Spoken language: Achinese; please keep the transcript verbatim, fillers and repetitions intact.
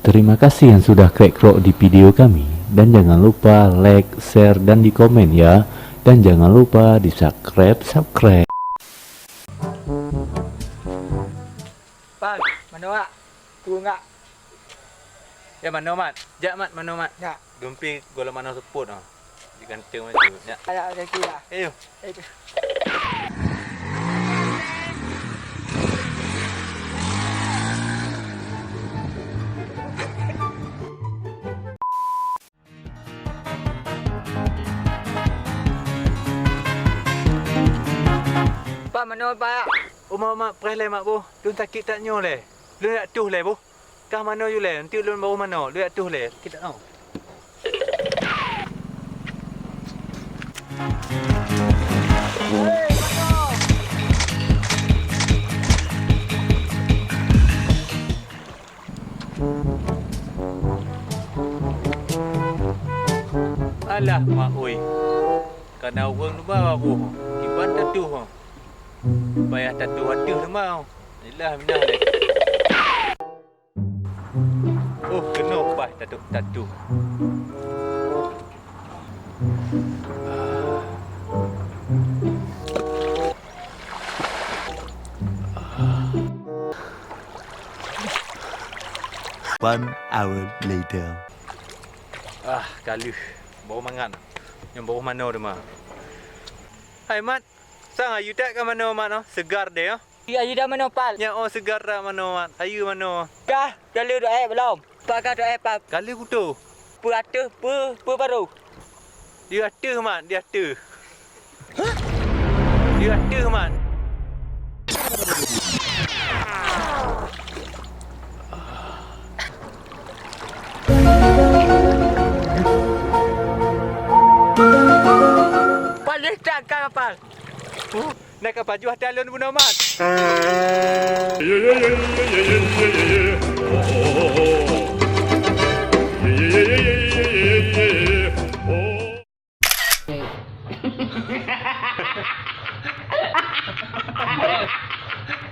Terima kasih yang sudah klik-klik di video kami. Dan jangan lupa like, share, dan di komen ya. Dan jangan lupa di subscribe, subscribe. Bang, mana awak? Turun enggak? Ya, mana, Mat? Jak, Mat, mana, Mat? Jak. Dumpi gola manoe seupôt, ah. Di ganteng macam tu. Ya. Ayak kaki dah. Ayo. Eh. Pak, manoe, Pak. Oh, mak, mak, preh lé, mak, boh. Lôn sakét that nyoe lé. Lôn jak tuh lé, boh. Kah manoe yue lé, nanti ulôn baroh manoe, lôn jak tuh lé. Kita tahu. Alah, mak oi. Kana ureueng luba baroh. Kiban tatuh. Payah tatuh ateuh teuma. Ilah minah lé. Oh, keunoe paih tatuh-tatuh. One hour later. Ah, ka lheueh. Baru mangat. Nyang baru manoe teuma. Hai, Mat. Sang ayu that ka manoe, Mat, oh. Segar deh, oh. Iya, iya, dah manoe, Pal? Nyak, oh, segar that manoe, Mat. Ayu manoe. Kah, ka lheueh doa, eh, belum? Pak, kah doa, eh, Pal? Ka lheueh kuto. Peu ateuh, peu, peu baroh? Di ateuh, Mat, di ateuh. Di ateuh, Mat. Paléh that ka kapal. Huh, na ka pajoh até lôn bunoe, Mat.